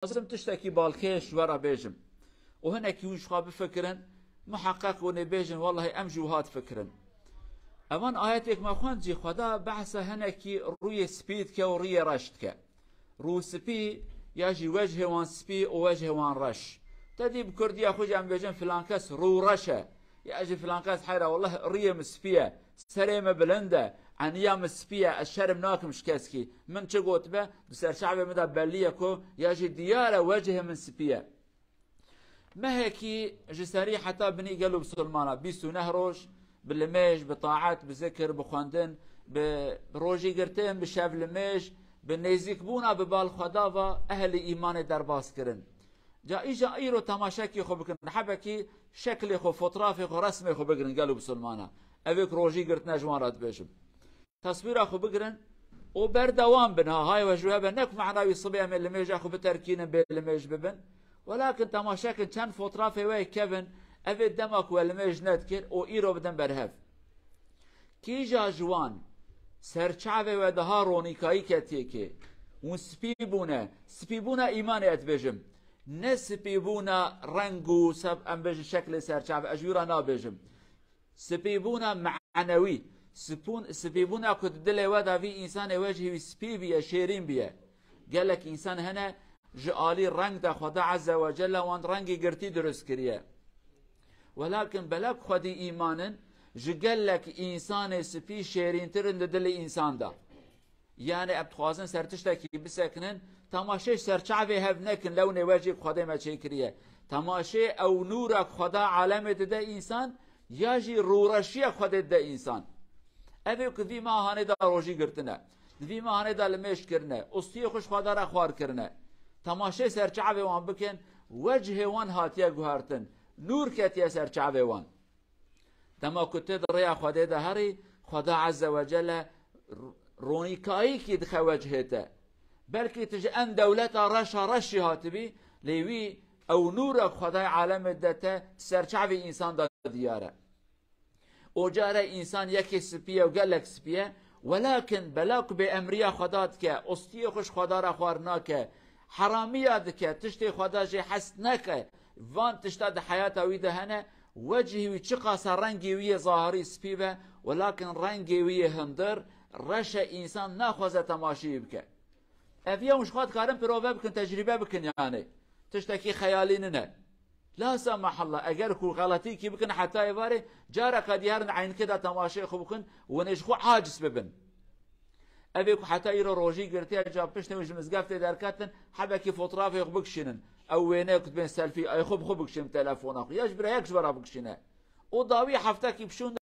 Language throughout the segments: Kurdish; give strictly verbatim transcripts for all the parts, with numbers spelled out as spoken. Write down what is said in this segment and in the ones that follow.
dixwazim tiştekî balkêş ji we re bêjim. Û hinekî hûn ji xwe bifikirin, muheqeq hûn ê bêjin, wellahî em jî wiha difikirin. Evan ayetêk me xwend jî, Xweda behsa hinekî rûyê spî dike û rûyê reş dike. Rû spî ya jî wejhê wan spî û wejhê wan reş. Te dî bi kurdiya xwe jî em bêjin filan kes rû reş e. Ya jî filan kes heyra, welleh rûyê min spî ye, serê min bilind e, eniya min spî ye, ez şerm nakim ji keskî. Min çi gotibe, di ser çavê min de bellî ye ku ya jî diyar e wecihê min spî ye. Mehekî ji serî heta binî gelo bisilmana, bîst û neh roj, bi limêj, bi taet, bi zikir, bi xwendin, bi rojî girtin, bi şev limêj, bi nêzîkbûna bi bal Xweda ve ehlî îmanê derbas kirin. Ca îja îro temaşekî xwe bikin, hebekî şeklê xwe, fotrafê xwe, resmê xwe bigirin gelo bisilmana. Ev ê ku rojî girtine ji wan re dibêjim. Teswîra xwe bigirin û berdewam bin. Ha, hay we ji we be, ne ku mehna wî sibê em ê limêja xwe biterkînin, bê limêj bibin. Welakin temaşe kin, çend fotrafê we kevin, ev ê dema ku we limêj nedikir û îro bidin berhev. Kîja ji wan serçavê we daha ronîkayî ketiye kê, hûn spî bûne, spîbûna îmanê ez dibêjim. Ne spîbûna reng û seb-, em bêjin şeklê serçave, ez ji wî re nabêjim. Spîbûna manewî, spûn-, spîbûna ku di dilê we de vî însanê wecihî wî spî biye, şêrîn biye. Gelek însan hene ji alî reng de Xweda Azze ve Celle wan rengî girtî dirust kiriye. Welakin belek xwedî îman in, ji gelek însanê spî şêrîntir in di dilê însan de. Yanî em dixwazin ser tiştekî bisekinin, temaşê serçavê hev nekin, lewnê wecihê ku Xwedê me çêkiriye. Temaşê ew nûra ku Xweda alemê dide însan, ya jî rûreşiya Xwedê dide însan. Ev ê ku vî mehanê de rojî girtine, di vî mehanê de limêj kirine, ustiyê xwe ji Xweda re xwar kirine. Temaşê serçavê wan bikin, wecihê wan hatiye guhertin, nûr ketiye serçavê wan. Dema ku tu di rêya Xwedê de herî, Xweda Azze ve Celle r-, ronîkayîkî dixe wecihê te. Belkî tu ji en dewleta reşa reş jî hatibî, lê wî ew nûra ku Xwedayê alemê dide te, di serçavê însan de diyar e. Û care însan yekê spî ye û gelek spî ye, welakin bela ku bêemriya Xweda dike, ostiyê xwe ji Xweda re xwar nake, heramiya dike, tiştê Xweda jê hez neke, van tişta di heyata wî de hene, wecihî wî çiqasa rengê wî yê zahirî spî be, welakin rengê wî yê hundir reş e, însan naxwaze temaşeyî bike. Ev ya hûn ji xwe dikarin pirove bikin, tecrîbe bikin yanî. Tiştekî xeyalî nine. La semahalla, eger ku xeletîkî bikin heta êvarê, careka dî herin eynikê de temaşeyê xwe bikin, hûn ê ji xwe aciz bibin. Ev ê ku heta îro rojî girtiye, ca piştê wî ji mizgeftê derketin, hebekî fotrafê xwe bikişînin. Ew wêneyê ku dibên selfî, ê xwe bi xwe bikişînin telefona xwe. Ya ji bira yek ji we re bikişîne. Û dawî heftekî pişûn de,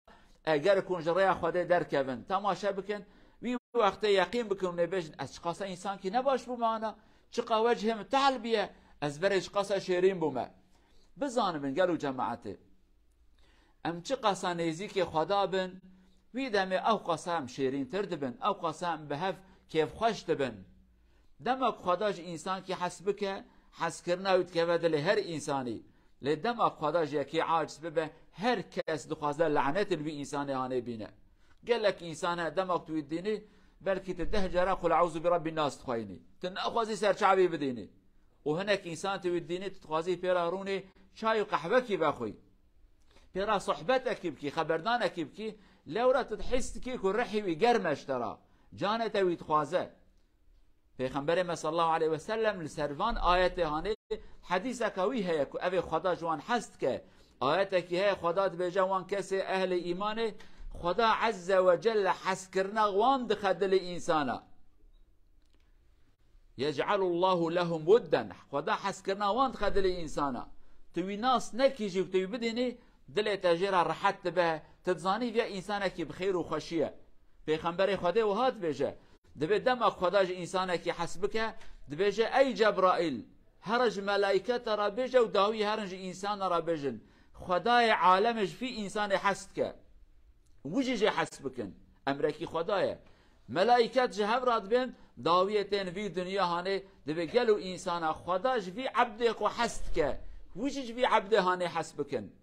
eger ku hûn ji rêya Xwedê derkevin, temaşe bikin, wî wextê yeqîn bikin û nê bêjin, ez çiqasa însankî nebaş bûme ana, çiqa wecihê min tehl biye, ez berê çiqasa şêrîn bûme. Bizanibin gelo cemaetê. Em çiqasa nêzîkê Xweda bin, wî demê ew qasa em şêrîntir dibin, ew qasa em bi hev kêfxweş dibin. Dema ku Xweda ji însankî hes bike, hezkirina wî dikeve dilê her însanî. Lê dema ku Xweda ji yekê aciz bibe, her kes dixwaze lanetê li wî însanê hanê bîne. Gelek însan hene, dema ku tu wî dînî, belkî tu deh cara Qul euzu bi Rabbin nas dixweyînî. Tu naxwazî ser çavê bidînî. Û hinek însan tu wî dînî, tu dixwazî pê re rûnê çay û qehwekî vexwî. Pê re sohbetekî bikî, xeberdanekî bikî, lewra tu dihîs dikî ku rihî wî germ e ji te re. Canê te wî dixwaze. Pêxemberê me sallallahu aleyhi ve sellem li ser van ayetê hanê hedîseka wî heye ku ev ê Xweda ji wan hes dike. Ayetekî heye Xweda dibêje wan kesê ehlê îmanê, Xweda Azze ve Celle heskirina wan dixe dilê însana. Yec'alullahu lehum wudden. Xweda heskirina wan dixe dilê însana. Tu wî nas nekî jî û tu wî bidînî, dilê te jê re rehet dibe. Tu dizanî vê însanekî bi xêr û xweşî ye. Pêxemberê Xwedê wiha dibêje, dibê dema Xweda ji însanekî hes bike, dibêje, ey Cebraîl, here ji melaîketa re bêje û dawî herin ji însana re bêjin, Xwedayê alemê ji vî însanê hes dike. Wî jî jê hes bikin. Emrekî Xweda ye. Melaîket ji hev re dibên, dawiyê tên vî dinya hanê, dibê gelo însana Xweda ji vî ebdê xwe hes dike, wî jî ji vî ebdê hanê hes bikin.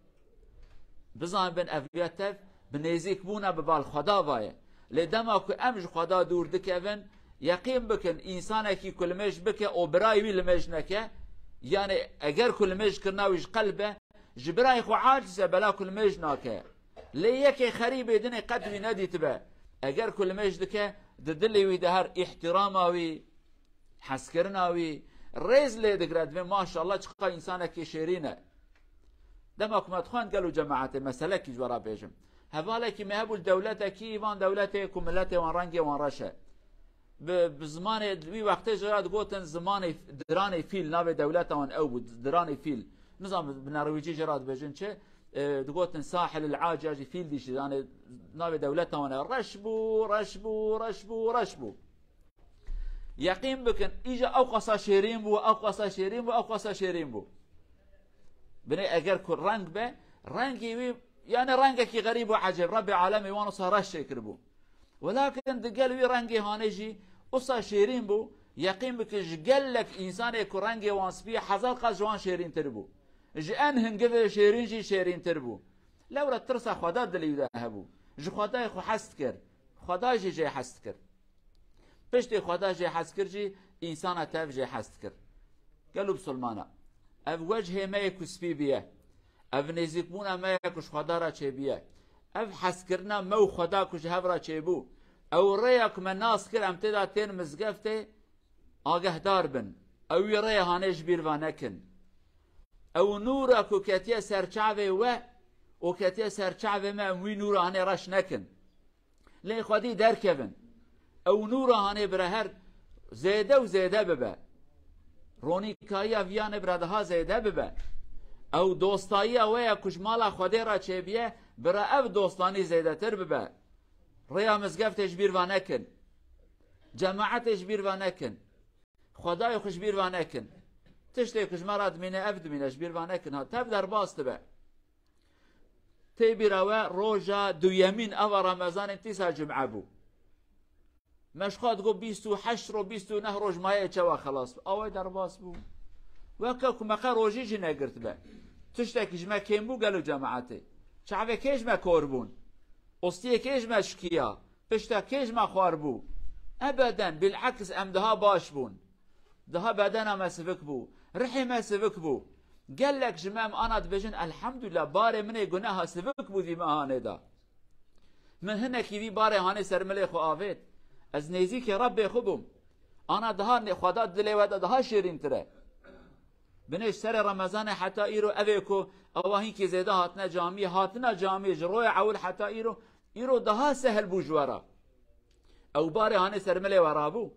Bizanibin ev ya tev bi nêzîkbûna bi bal Xweda ve ye. Lê dema ku em ji Xweda dûr dikevin, Yeqîn bikin, însanekî ku limêj bike û birayê wî limêj neke, yanî eger ku limêj kirina wî ji qelb e, ji birayê xwe aciz e, bela ku limêj nake. Lê yekê xerîbê dinê qet wî nedîtibe. Eger ku limêj dike, di dilê wî de her îhtîrama wî, hezkirina wî, rêz lê digire, dibê maşallah çiqa însanekî şêrîn e. Dema ku me dixwend gelo cemaetê, meselekî ji we re bêjim. Hevalekî me hebû li dewletekî, van dewletê ku miletê wan rengê wan reş e. Bi, bi zimanê wî wextê jê re digotin zimanê diranê fîl, navê dewleta wan ew bû, diranê fîl. Nizam bi nerwîcî jê re dibêjin çi? E, digotin sahil el aciya jî fîl dî jî, yanî navê dewleta wan e. Reş bû, reş bû, reş bû, reş bû. Yeqîn bikin, îja ew qasa şêrîn bû, ew qasa şêrîn bû, ew qasa şêrîn bû. Binê eger ku reng be, rengê wî, yanî rengekî xerîb û ecêb, Rebbê alemê wan wisa reş çêkiribû. Welakin digel wî rengê hanê jî wisa şêrîn bû, yeqîn bikin ji gelek însanê ku rengê wan spî ye, hezar qat ji wan şêrîntir bû. Ji en hingivê şêrîn jî şêrîntir bû. Lewra tirsa Xweda dilê wî de hebû. Ji Xwedayê xwe hez dikir. Xweda jî jê hez dikir. Piştî Xweda jê hez kir jî, însana tev jê hez dikir. Gelo bisilmana, ev wecihê me yê ku spî bûye, ev nêzîkbûna me ye ku ji Xweda re çêbûye, ev hezkirina me û Xweda ku ji hev re çêbû, ew rêya ku me nas kir em tê de tên mizgeftê, agehdar bin. Ew wî rêya hanê ji bîr ve nekin. Ew nûra ku ketiye ser çavê we û ketiye ser çavê me, em wî nûra hanê reş nekin. Lê xwedî derkevin. Ew nûra hanê bira her zêde û zêde bibe. Ronîkayiya viyanê bira daha zêde bibe. Ew dostayiya we ya ku ji mala Xwedê re çêbiye, bira ev dostanî zêdetir bibe. Rêya mizgeftê ji bîr ve nekin. Cemaetê ji bîr ve nekin. Xwedayê xwe ji bîr ve nekin. Tiştê ku ji me re dimîne, ev dimîne, ji bîr ve nekin. Ha, tev derbas dibe. Tê bîra we roja duyemîn ava Remezanê tîsa cum'e bû. Me ji xwe digot bîst û heşt roj, bîst û neh roj maye çawa xelas bû. Away derbas bû. Weke ku me qe rojî jî negirtibe. Tiştekî ji me kêm bû gelo cemaetê. Çavê kê ji me kor bûn? Ostiyê kê ji me şikiya? Pişta kê ji me xwar bû? Ebeden, bil'eks em daha baş bûn. Daha bedena me sivik bû. Rihê me sivik bû. Gelek ji me em ana dibêjin, elhamdulillah, barê min ê guneha sivik bû vî mehanê de. Min hinekî vî barê hanê ser milê xwe avêt. Ez nêzîkê Rebbê xwe bûm. Ana daha nê-, Xweda dilê we de daha şêrîntir e. Binê ji serê Remezanê heta îro evê ku ewa hinkî zêde hatine camiyê, hatina camiyê ji roya ewil heta îro, îro daha sehil bû ji we re. Ew barê hanê ser milê we rabû.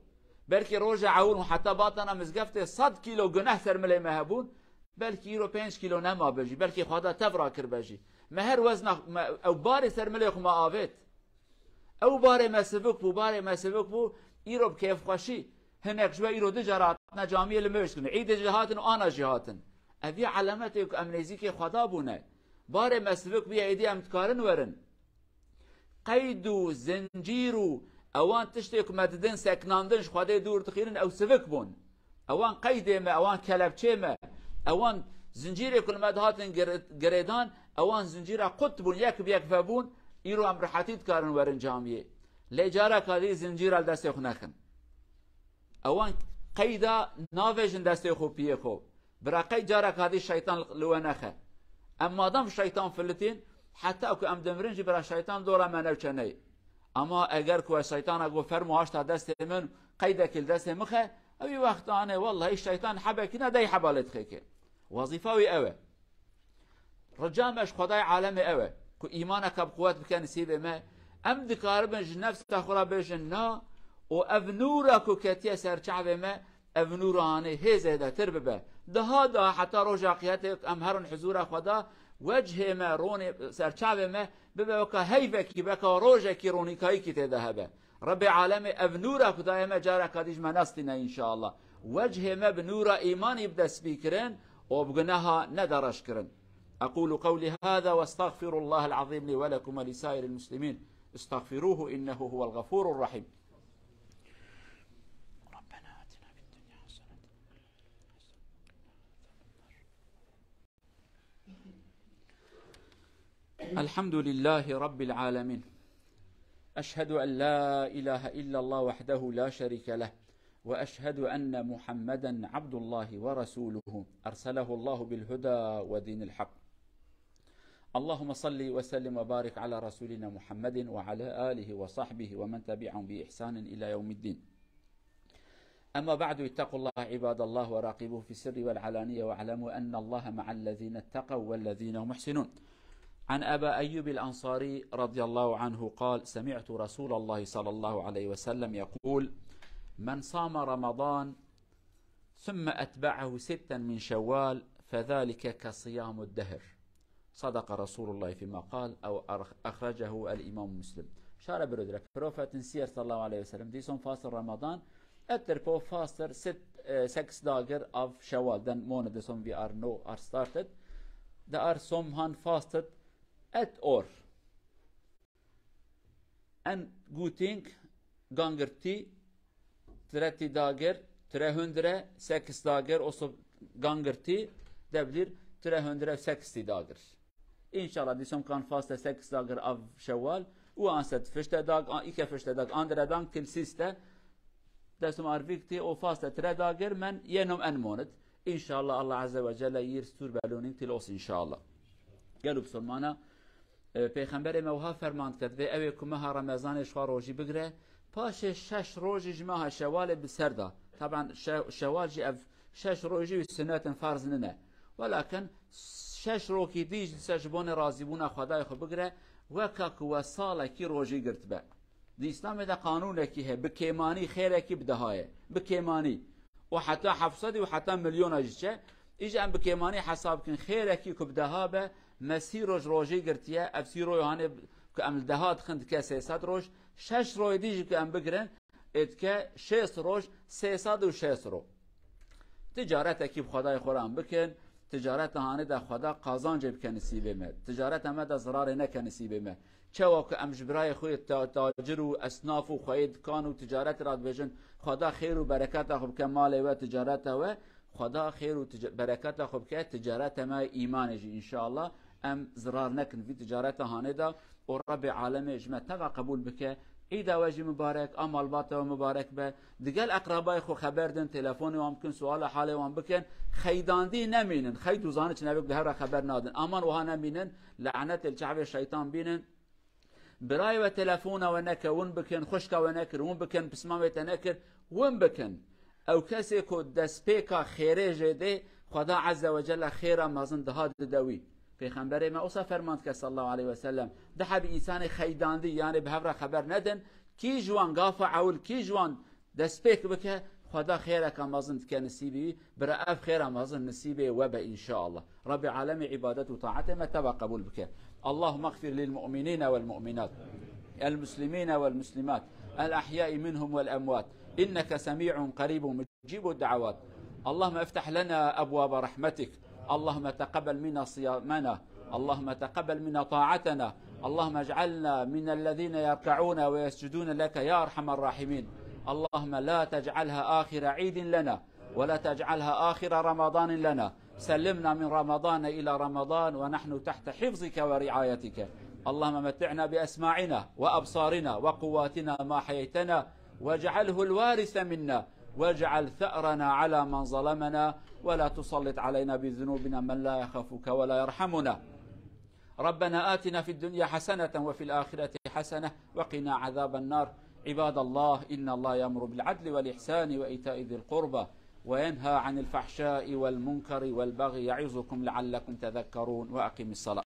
Belkî roja ewil hûn heta batana mizgeftê sed kîlo guneh ser milê me hebûn, belkî îro pênc kîlo nema be jî, belkî Xweda tev rakir be jî. Me her wezna, me, ew barê ser milê xwe me avêt. Ew barê me sivik bû, barê me sivik bû, îro bi kêfxweşî. Hinek ji we îro du cara hatine camiyê limêj kirin. Îdê jî hatin û ana jî hatin. Ev ya elemetê ku em nêzîkê Xweda bûne. Barê me sivik bûye, êdî em dikarin werin. Qeyd û zincîr û ewan tiştê ku me didin seknandin ji Xwedê dûr dixînin, ew sivik bûn. Ewan qeydê me, ewan kelepçê me, ewan zincîrê ku li me dihatin gire-, girêdan, ewan zincîra qut bûn, yek bi yek vebûn, îro em rihetî dikarin werin camiyê. Lê careka dî zincîra li destê xwe nexin. Ewan qeyda navêjin destê xwe piyê xwe. Bira qey careka dî şeytan li we nexe. Em madem şeytan filitîn, heta ku em dimirin jî bira şeytan dora me newçe ney. Ama eger ku ez şeytana got, fermo haşta destê min, qeydekî li destê min xe, ew wî wextanê, wellahî şeytan hebekî ne dey heba lê dixêke. Wezîfa wî ew e. Rica me ji Xwedayê alemê ew e, ku îmaneke bi quwet bike nisîbê me, em dikaribin ji nefsa xwe re bêjin na û ev nûra ku ketiye ser çavê me, ev nûra hanê hê zêdetir bibe. Daha daha heta roja qiyetê em herin huzûra Xweda, wecihê me, ronê ser çavê me bibe weka heyvekî, weka rojekî ronîkayîkî tê de hebe. Rebê alemê ev nûra ku daye me careka dî ji me nestîne înşallah. Wecihê me bi nûra îmanî bi dest bî kirin û bi guneha nede reş kirin. أقول قولي هذا وأستغفر الله العظيم لي ولكم ولسائر المسلمين. استغفروه إنه هو الغفور الرحيم. ربنا آتنا في الدنيا حسنة. الحمد لله رب العالمين. أشهد أن لا إله إلا الله وحده لا شريك له، وأشهد أن محمدا عبد الله ورسوله، أرسله الله بالهدى ودين الحق. اللهم صل وسلم وبارك على رسولنا محمد وعلى آله وصحبه ومن تبعهم بإحسان إلى يوم الدين. أما بعد، اتقوا الله عباد الله وراقبوه في السر والعلانية، واعلموا أن الله مع الذين اتقوا والذين هم محسنون. عن أبا أيوب الأنصاري رضي الله عنه قال: سمعت رسول الله صلى الله عليه وسلم يقول: من صام رمضان ثم أتبعه ستا من شوال فذلك كصيام الدهر. صدق رسول الله فيما قال، أو أرخ-، أخرجه الإمام مسلم. Şare birodire, Profetin siyer sallallahu aleyhi ve sellem, dîson fasl Ramadan, ettir po fastir sit, e, seks dagir av Şewal, den mone de son vi ar no ar started, de ar som han fastet et or. En guting gangirti, tretî dagir, trehundre seks dagir, oso gangirti, deblir, trehundre sekstî dagir. Înşallah, dîsom kan faste seks dagir av Şewal, û anset fişte dag, an, îke fişte dag, andre dang til sîste, desum arvikti, o faste tre dagir, men yenom en monit. Înşallah, Allah Azze ve Celle yir stûr belûnin til os înşallah. Gel û bisolmana, e, Pêxemberê me wiha ferman diket, vê ew ê ku meha Remezanê ji xwe rojî bigire, paşê şeş rojî ji meha Şewalê bi ser da. Taban şe-, Şewal jî ev şeş rojî wî sunetin farz nine. Welakin şeş rokî dî ji ser ji bonê razîbûna Xwedayê xwe bigire, weka ku we salekî rojî girtibe. Di Îslamê de qanûnekî heye, bi kêmanî xêrekî bi deha ye. Bi kêmanî. Û heta heft sed û heta milyona jî çe. Îja em bi kêmanî hesab bikin, xêrekî ku bi deha be, me sî roj rojî girtiye, ev sî roj hanê ku em li deha dixin dike sê sed roj, şeş roj dî jî ku em bigirin, ê dike şêst roj, sê sed û şêst roj. Ticaretekî bi Xwedayê xwe re em bikin, ticareta hanê de Xweda qazancê bike nisîbê me. Ticareta me de zirarê neke nisîbê me. Çawa ku em ji birayê xwe yê ta-, tacir û esnaf û xweyê dikan û ticaret re dibêjin, Xweda xêr û bereketa xwe bike malê we, ticareta we, Xweda xêr û tica-, bereketa xwe bike ticareta me, îmanê jî înşallah. Em zirar nekin vî ticareta hanê de û Rebbê alemê ji me teva qebûl bike. Îda we jî mibarek, a malbata we mibarek be. Digel eqrabayê xwe xeber din, telefonê wan bikin, suala halê wan bikin. Xeydandî nemînin. Xeyd û zaniç nevek di hev re xeber nadin. Aman wiha nemînin. Lanetê li çavê şeytan bînin. Birayê we telefona we neke, win bikin, xwişka we nekir, win bikin, pisma wê te nekir, win bikin. Ew kesê ku destpêka xêrê jê dê, Xweda Azze ve Celle xêra mezin diha dide wî. Pêxemberê me osa ferman dike sallallahu aleyhi ve sellem, di hebî însanê xeydandî, yanê bi hev re xeber nedin, kî ji wan gafa ewil, kî ji wan destpêk bike, Xweda xêreka mezin dike nisîbî wî, bira ev xêra mezin nisîbê we be înşallah. Rebbê alemê îbadet û taetê me teva qebûl bike. اللهم اغفر للمؤمنين والمؤمنات، المسلمين والمسلمات، الأحياء منهم والأموات، إنك سميع قريب مجيب الدعوات. اللهم افتح لنا أبواب رحمتك. اللهم تقبل منا صيامنا. اللهم تقبل منا طاعتنا. اللهم اجعلنا من الذين يركعون ويسجدون لك يا أرحم الراحمين. اللهم لا تجعلها آخر عيد لنا، ولا تجعلها آخر رمضان لنا. سلمنا من رمضان إلى رمضان ونحن تحت حفظك ورعايتك. اللهم متعنا بأسماعنا وأبصارنا وقواتنا ما حييتنا، واجعله الوارث منا، واجعل ثأرنا على من ظلمنا، ولا تسلط علينا بذنوبنا من لا يخافك ولا يرحمنا. ربنا آتنا في الدنيا حسنة وفي الآخرة حسنة وقنا عذاب النار. عباد الله، إن الله يأمر بالعدل والإحسان وإيتاء ذي القربى وينهى عن الفحشاء والمنكر والبغي يعظكم لعلكم تذكرون. وأقم الصلاة.